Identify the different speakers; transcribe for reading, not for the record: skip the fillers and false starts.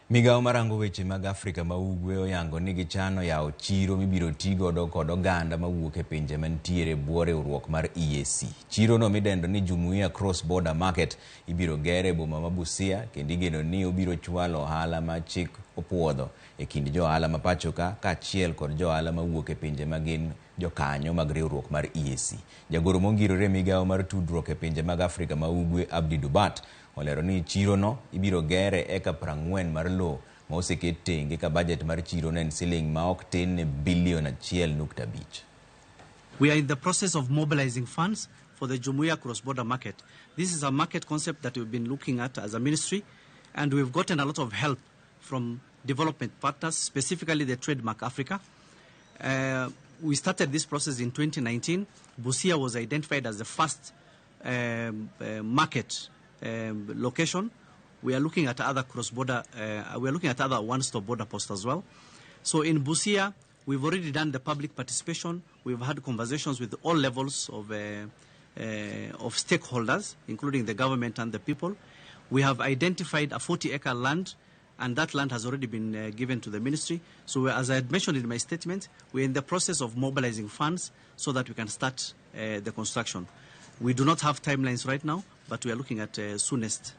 Speaker 1: Migawo marango weche mag Afrika ma Ugwe oyango ni gichano yawo chiro mibiro ti godo kod oganda mawuok e pinje mantiere e bwo riwruok mar EAC. Chirono midendo ni Jumuiya Cross Border Market ibiro ger e boma ma Busia kendo igeno ni obiro chwalo ohala ma chik opuodho e kind jo ohala ma pachoka kaachiel kod jo ohala mawuok e pinje ma gin jokanyo mag riwruok mar EAC. Jagoro mongirore e migawo mar tudruok e pinje mag Afrika ma Ugwe Abdi Dubat olero ni chirono ibiro gere eka 40 mar lowo ma oseket tenge ka bajet mar chirono en siling ma ok tin ne bilion 1.5.
Speaker 2: We are in the process of mobilizing funds for the Jumuiya cross-border market. This is a market concept that we've been looking at as a ministry, and we've gotten a lot of help from development partners, specifically the Trademark Africa. We started this process in 2019. Busia was identified as the first market location. We are looking at other cross-border, we are looking at other one-stop border posts as well. So in Busia, we've already done the public participation. We've had conversations with all levels of stakeholders, including the government and the people. We have identified a 40-acre land, and that land has already been given to the ministry. So as I had mentioned in my statement, we're in the process of mobilizing funds so that we can start the construction. We do not have timelines right now, but we are looking at soonest.